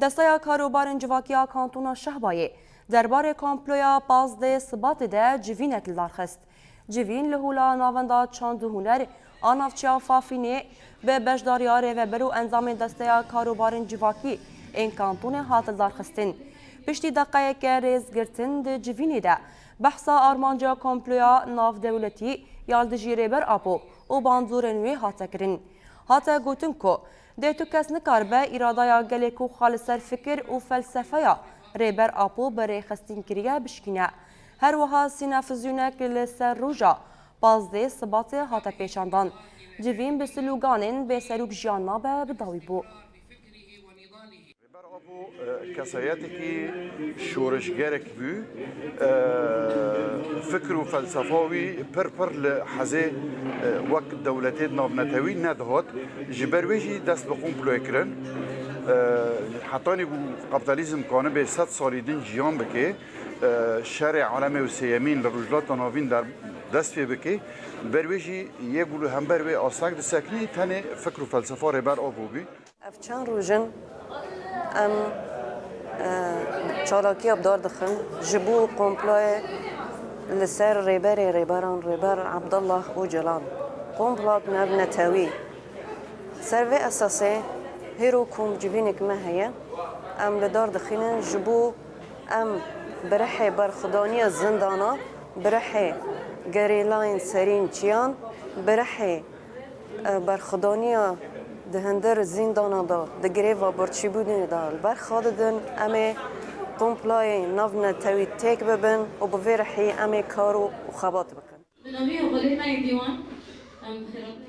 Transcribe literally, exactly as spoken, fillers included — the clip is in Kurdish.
Desteya Karûbarên Civakî ya Kantona Şehbayê derbarê komploya pazdeh Sibatê de civînek li dar xist. Civîn li Hûla Navenda Çand û Huner a navçeya Fafînê bi beşdariya rêveber û endamên Desteya Karûbarên Civakî ên kantonê hat lidarxistin. Piştî deqeyeke rêzgirtin di civînê de behsa armanca komploya navdewletî ya li dijî Rêber Apo û bandorên wê hate kirin. Hate gotin ku dê tu kes nikaribe îradaya gelê ku xwe li ser fikir û felsefeya Rêber Apo bi rêxistin kiriye bişkîne. Her wiha sînefizyûnek li ser roja pazdeh Sibatê hate pêşandan. Civîn bi sloganên "Bê serok jiyan nabe" bi dawî bû. Rêber Apo, e, kesayetekî şoreşgerek bû. E, fikir û felsefa wî pir pir li hezê, e, wek dewletê navnetewî nedihat. Ji ber wê jî dest bi komployê kirin. E, hetanî ku kapitalizm kanibe sed salî din jiyan bike, e, şerê alemê û sêyemîn li Rojhilata Navîn der dest pê bike. Ber wê jî yê ku li hember wê asteng disekinî tenê fikir û felsefa Rêber Apo bû. Ev çend roj in em, e, çalakiya bi dar dixin ji bo komployê li ser rêberê rêberan Rêber Abdullah Ocalan, komplo navnetewî. Ser vê esasê hêro ku civînek me heye, em li dar dixînin ji bo em bi rihê berxwedaniya zindana, bi rihê gerîlayên serîn çiyan, bi rihê berxwedaniya di hundir zîndana de, di greva birçîbûnê de li ber xwe didin, em ê komployê navnetewî têk bibin û bi vê rihî em ê kar û xebat bikin. Bi navî hevalê me yê dîwan, em xêrat